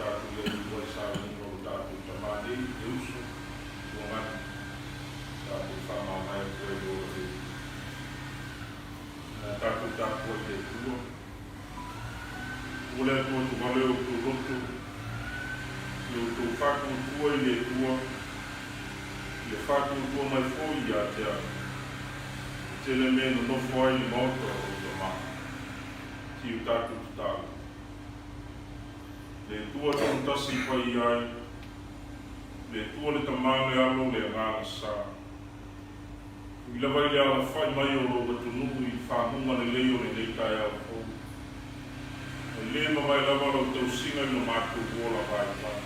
tatou i ai i uluai sauniga o lo tatou Tama nei, le uso, ua gata, tatou faamavae atu ai i le ola lelei. Ae a tatou tapuai i le Atua, ua le Atua tuvale o outou loto, i outou faatuatua i le Atua, ia faatuatua mai foi ia te au. E tele mea e nonofo ai i le maota o lou Tama. Tiu tatou tatalo. Le Atua tonu tasi i paia ai, le Atua le Tama le Alo le Agaga Sa. Ui lava i le alafai mai o lou atunuu i faguga lelei o lenei taeao fou, e le mavae lava lau tausiga i lo matou ola vaivai.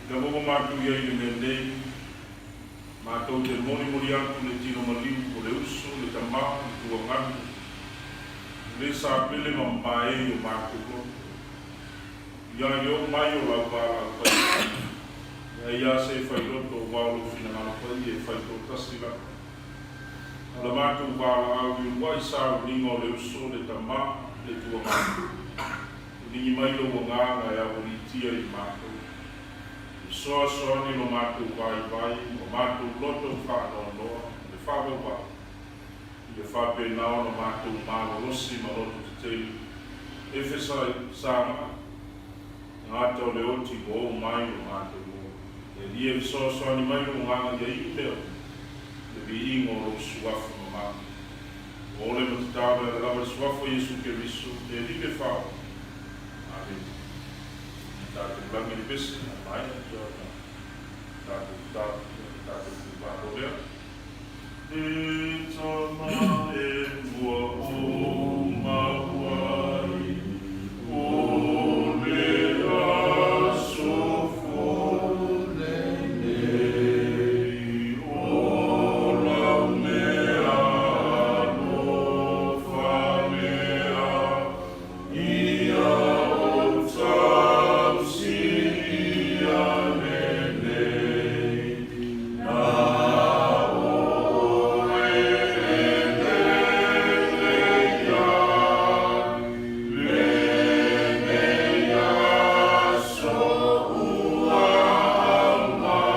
I lava ua matou i ai i le mea nei, matou te molimoli atu le tino maliu o le uso, le tama, le tuaganu, o le sapele ma mamae i o matou loto. Ia i le oo mai o lau valaau paia, e ai a se fai loto aua o lou finagalo paia e fai toatasi lava. A la matou valaau i uluai sauniga o le uso, le tama, le tuamalu, e ligi mai lou agaga e aualiitia i matou. E soasoani lo matou vaivai ma matou loto faanoanoa ma le faavauvau, ia faapena ona matou malolosi ma loto tetele, e fesagai gata o le oti ua oo mai lo matou ola. E Alii e fesoasoani mai lou agaga ia inu mea uma, le viiga o lou Suafa mamalu. Ua ole ma tatalo e ala lava le Suafa o Iesu Keriso, le Alii me Faaola. Amene. Ia tatou lagi le pese, a maea ona tatou tatalo, ia ona tatou tuuvaa loa lea. E tama e ua ou mauai, o le aso fou lenei, o lau mea alofa lea, ia ou tausi ia lenei. Na oe e lelei ai lenei aso ua aumai.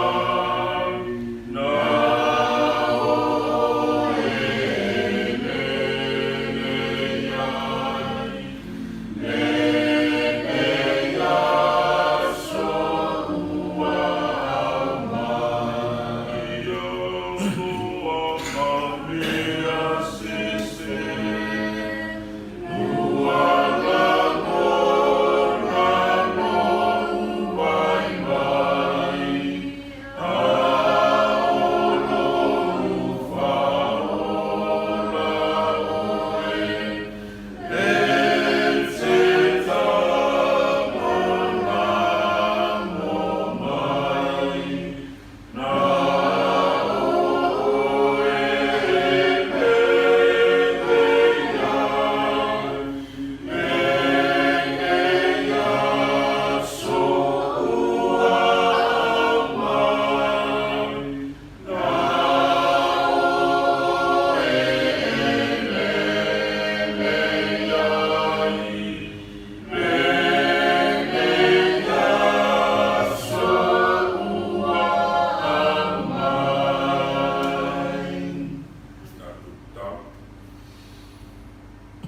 Na oe e lelei ai lenei aso ua aumai. Ia loa ma mea sese, ua lagona lou waiwai, a o lou faaola oe. E te tamalamo mai, na oe e lelei ai lenei aso ua aumai. Na oe e lelei ai lenei aso ua aumai. Tatou tatalo.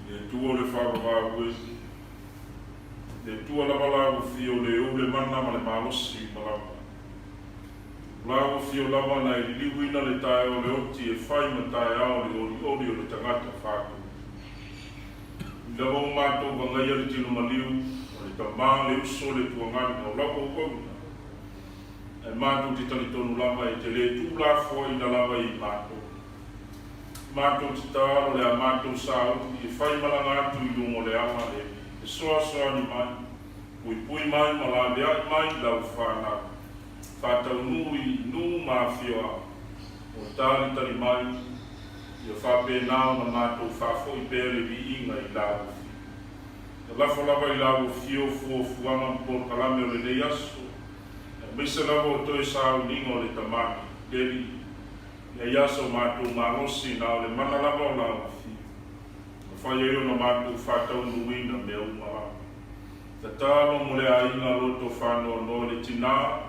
Le Atua o le faavavau e, le Atua lava la ua fia o le ou le mana ma le malosi uma lava. O la ua fio lava na e liliuina le taeao o le oti e fai ma taeao le olioli o le tagata fatu. Ui lava ua matou vagaia le tino maliu, o le tama, le uso, le tuagana, o lau auauna, ae matou te talitonu lava e te le tuulafoaina lava i matou. Matou te taalo le a matou sauni e fai malaga atu i luga o le ala le fesoasoani mai, puipui mai ma laveai mai i lau fanau. Faataunuu i nuu ma afioaga o talitali mai, ia faapena ona matou faafoi pea le viiga i la ua fio. Ia lafo lava i la ua fio fuafuaga ma polokalame o lenei aso, aemaise lava o toe sauniga o le Tamani, le Alii, ia ia so matou malosi na o le mana lava o la ua fio, na fai ai ona matou faataunuuina mea uma lava. Tatalo mo le aiga loto faanoanoa le tinā,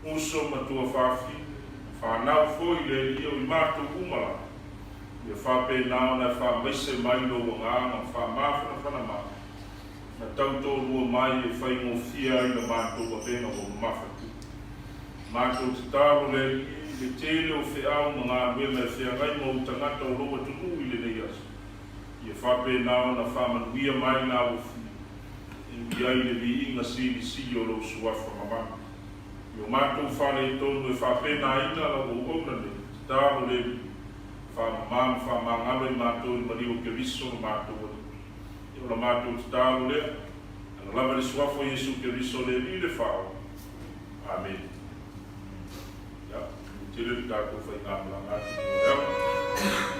uso ma tuafafine, fanau foi le Alii o i matou uma la. Ia faapena ona e faamaise mai lou agaga ma faamafanafana mai, na tautoalua mai e faigofie ai la matou avega ua mamafatu. Matou tatalo le Alii i le tele o feau ma galuega e feagai ma ou tagata o lou atunuu i lenei aso. Ia faapena ona faamanuia mai la ua e ui ai le viiga silisili o lou suafa mamana. I o matou faaletonu e faapenaina lau auauna nei, tatalo le Alii, faamama ma faamagalo i matou i le maliu o Keriso lo matou Alii. Ia o la matou tatalo lea, ala lava i le suafa o Iesu Keriso le Alii le Faaola. Amene. Ia, manuia tele le tatou faigamalaga atu mo le ava.